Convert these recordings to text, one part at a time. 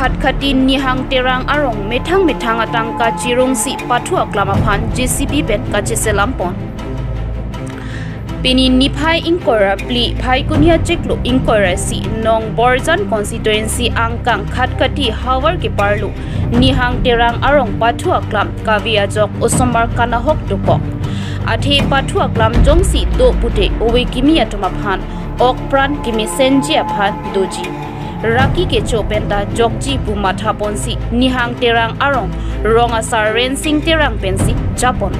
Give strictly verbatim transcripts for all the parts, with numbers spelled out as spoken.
Khatkhati Nihang Terang arong methang methang atangka chirungsi pathu aklam aphan J C B pen kacheselam pon. Pini niphai ingkoi ra phli Phaikuni achiklo ingkoi ra isi nong Borjan constituency angkang Khatkhati havar keparlo Nihang Terang arong pathu aklam kave ajok osomar kanahok dokok. Athe pathu aklam jongsi do pute ove kimi atum aphan ok pran kemesenji aphan doji. Raki kecho penta jokji pu matha ponsi Nihang Terang arong rong asar Rensing Terang pensi japon.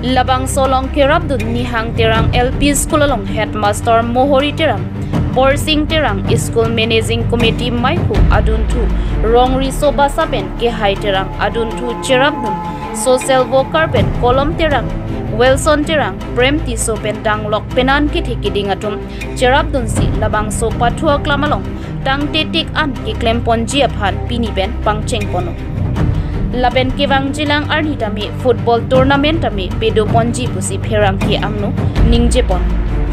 Labangso along kerapdun Nihang Terang L P School along Headmaster Mohori Terang, Borsing Terang, School Managing Committee maiphu adunthu Rongriso Basa pen Kehai Terang, adunthu cherapdun Social Worker pen Kolom Terang, Wilson Terang, Prem Tisso pen danglok penan kethe keding atum cherapdunsi labangso pathu aklam along tangte tik an keklem ponji aphan pini pen pangcheng ponlo. Lapen kevangjilang arni tame football tournament tame pedo ponji pusi pherangke angno ningje pon.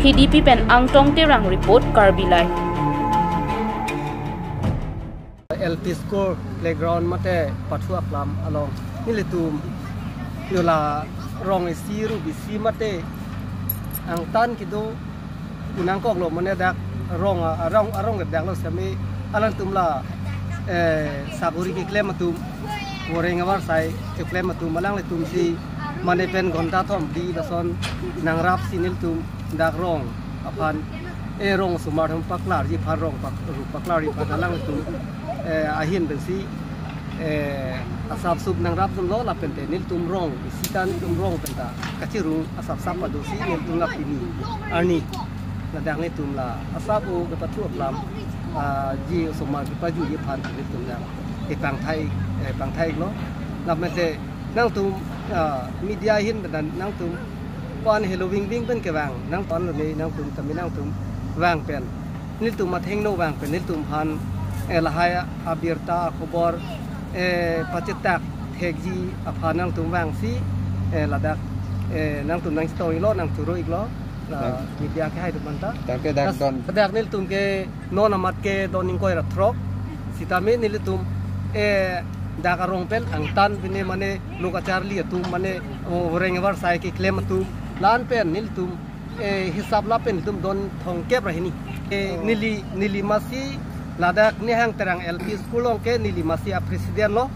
Hidipi pen Angtong Terang report, Karbi Live. L P school playground mate pathu aklam along nelitum yola rong isi rup isi mate angtan kedo unang koklo mane dak rong a-, arong, arong ke dak lo semi alangtum la, eh, saguri keklem atum, voreng avarsai keklem atum, alanglitum si mane pen ghonta thom di lason nangrapsi nelitum dak rong aphan, eh, rong osomar atum paklarji aphan, rong pak-, ru paklarji aphan alanglitum, eh, ahin pensi, eh, asapsup nangrapdunlo lapen te nelitum rong isi ta nelitum rong penta kachirung asapsap adosi nelitum la pini arni ladak nelitum la asap o kepathu aklam, ah, ji osomar kepajuji aphan nelitum la kepangthai, eh, pangthailo. Lapen te nangtum, ah, media ahin penta nangtum ko-an helo vingving pen kevang, nangtum lo ne nangtum tame nangtum vang pen nelitum athengno vang pen nelitum aphan, eh, lahai abirta khobor, eh, pachetak thekji aphan nangtum vangsi, eh, ladak, eh, nangtum nangchetong iklo, nangchoro iklo, la Tang- media kehai atum aphanta. Tangke dak Las-, don. Ladak nelitum ke non amat ke don ingkoi ra throk. Sitame nelitum, eh, dak arong pen angtan pine mane lo kacharli atum mane, o, voreng avarsai keklem atum la-an pen nelitum, eh, hisap lapen nelitum don thomkep ra hini. Eh, Oh. neli, neli masi ladak Nihang Terang L P school along ke neli masi a president lo,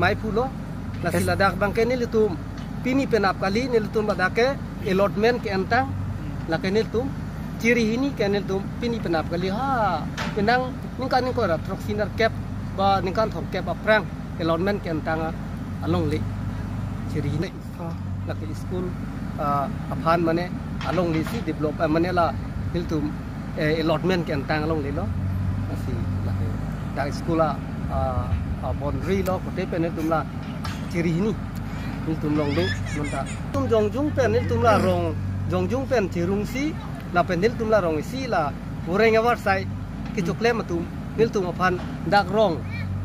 maiphu lo. Lasi Yes. ladak abang ke nelitum pini penap kali nelitum ladak ke allotment ke-entang, lake nelitum chiri hini ke nelitum pini penap kali ha penang ningkan ingkoi ra throk sinar kep ba ningkan thomkep aphrang allotment ke-entang alongle chiri hini. Oh. Lake school, ah, aphan mane alongle si develop, eh, mane la nelitum, eh, allotment ke-entang alongle lo. Lasi lake dak school a, ah, ah, boundary lo kote pen nelitum la chiri hini nelitum longlo nonta. Nelitum jongjung pen nelitum la rong jongjung pen chirungsi lapen nelitum la rong isi la voreng avarsai kechoklem atum nelitum aphan dak rong,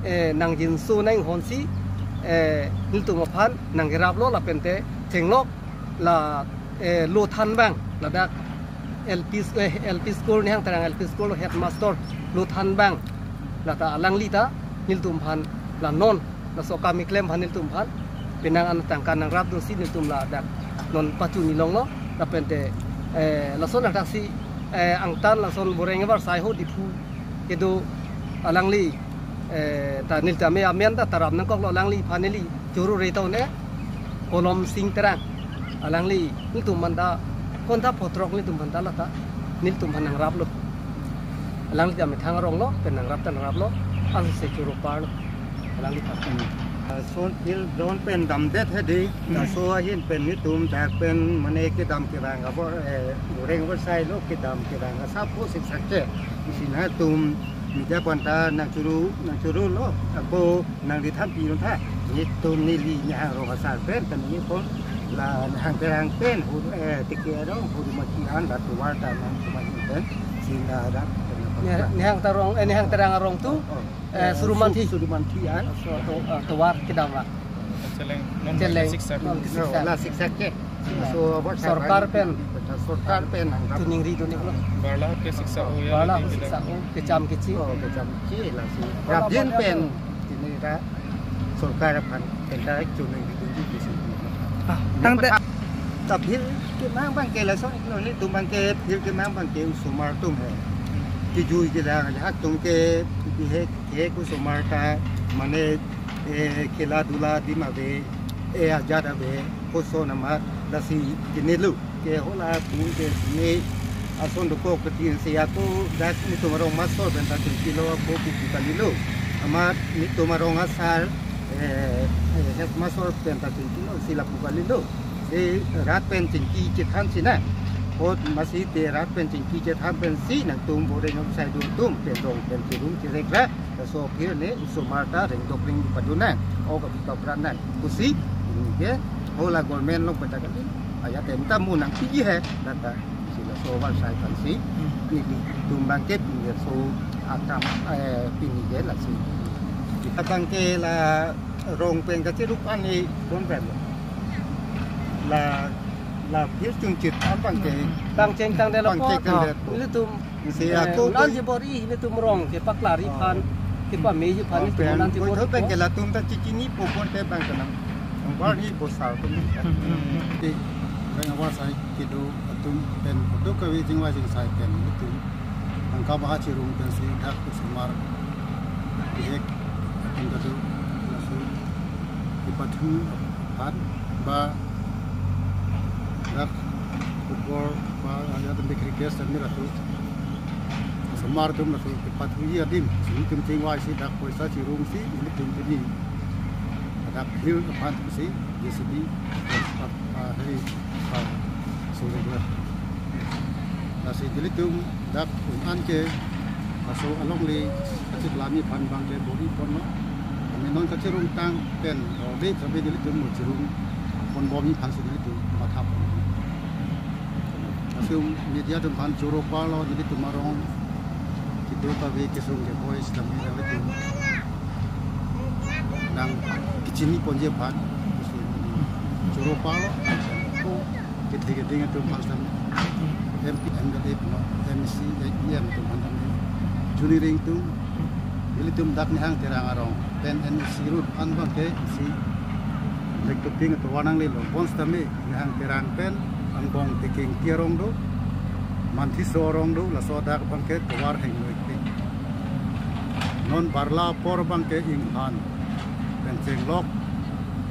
eh, nangjinso nanghonsi, eh, nelitum aphan nangkeraplo lapen te chenglok la, eh, lo thanbang ladak L P s-, eh, L P school Nihang Terang L P school headmaster lo thanbang lata alangli ta nelitum aphan la non laso kam keklem aphan nelitum aphan penang an tangka nangrapdunsi nelitum ladak non pachuni longlo lapen te, eh, lason adak si, eh, angtan lason voreng avarsai ho Diphu kedo alangli, eh, ta neli tame amen ta taram nangkoklo alangli aphan neli choro re tone Kolom Sing Terang. Alangli nelitum aphanta ghonta pho throk nelitum aphanta lata nelitum aphan nangraplo. Alangli ta methang arong lo, pen nangrap ta nangraplo, ansi choro parlo. Alangli aphan. Lason field ground pen damdet hedi, Hmm. laso ahin pen nelitum dak pen mane kedam kevang abor, eh, voreng avarsai lo kedam kevang asap po siksak ke. Isi nangtum media aphanta nangchoro, nangchorolo, ako nangri thanpi non tha. Nelitum neli Nihang rong asar pen, kami ni pon la Nihang Terang pen, hu, eh, tiki arong, hu rumah kian, la tovar ta nangtum ahin pen, sina dak, Nihang, Nihang Terang, eh, Nihang Terang arong tu, Oh, oh. eh, Surumanthi. Su-, Surumanthi an. So, to-, eh, tovar kedam la. Cheleng, non Cheleng, siksak. non No, siksak. la siksak ke. Hmm. So, abor Sorkar pen. Sorkar pen nang rap. Tuningri dun iklo. Barla ke siksa o ya, barla ke siksa o, kecham kechi. Oh, kecham kechi lasi. Prabjin pen ini ra sorkar aphan pen ta tuningri dun di sini. Ah, tangte. Ta phir kemang abang ke lason iklo, nelitum abang ke phir kemang abang ke osomar atum he. Kejui kelang ajahak atum ke bihek ke osomar ta mane, eh, khela dula adim ave, eh, ajat ave, koson amat lasi chinilo. Ke hala pun ke sini ason dokok ketin si ako dak nelitum arong masor pen ta chingkilo ako kuku kalilo. Amat nelitum arong asar, eh, eh, head masor pen ta chingkilo si lapu kalilo. Si rat pen chingki chethan si na. Kot masi te rat pen chingki chethan pen si nangtum boreng sai do tum pen rong pen chirum chirek ra. Laso aphir ne osomar ta rengdok ring padun nang, o kapi kapran nang. Pusi, ini ke, hola government along pen ta kali, aya tem ta mo nangpiji he, data. Si laso war sai kan si, hmm, nelitum abang ke pini so akam, eh, pini ke lasi. Kita abang ke la rong pen kachiruk ani bon pen. La, la phir chungchit abang ke. Bang cheng tangdet lo. Bang cheng tangdet lo. Nelitum si, eh, ako nanji bor-i nelitum rong ke paklar-i aphan, kepameji aphan nelitum nanji bor-i. Koi thot abang ke latum ta chichini popon te abang ke nang. Ang bar ni bosar atum. Ti, reng awas ai kedo atum pen, kedo kave jingvai jingsai pen nelitum. Angka baha chirum pen si dak osomar. Bihek atum kedo laso kepathu aphan ba dak football ba ya atum cricket semi laso. Osomar atum laso kepathu adim, si nelitum chingvai si dak poisa chirum si, nelitum pini. Dak phir aphan si, J C B, ah, ah, hari, ah, surut la. Lasi nelitum dak un-an ke, laso alongle, kachik lami aphan abang ke bor-i ponlo. Kami non kachirung tang pen, o de, sabi nelitum mo chirung ponbomji aphan si nelitum matha pon. Laso media atum aphan choro parlo, nelitum arong kedo kave kesung keboi sitame nelitum nang kechini ponji aphan choro parlo. Ko kethe keding atum aphan sitame M P, M L A, M C, E M atum aphan sitame chuningri tung. Nelitum dak Nihang Terang arong pen N O C road aphan abang ke isi black topping atovar nanglelo. Bonsitame Nihang Terang pen angbong Tekengti arong do, Manthiso arong do, laso adak abang ke tovar heng noi pik. Non barla apor abang ke ingphan pen chenglok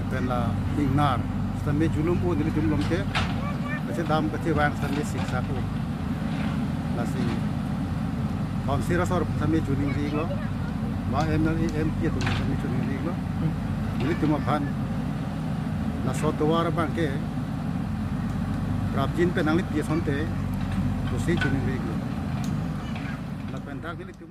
pen la ingnar. Sitame julum o nelitum along ke, kachedam kachevang sitame siksak o. Lasi council asor sitame chuningri lo, ba M L A, M P atum sitame chuningri lo. Nelitum aphan laso tovar abang ke prapjin pen nangli pi asonte, pusi chuningri lo. Lapen dak nelitum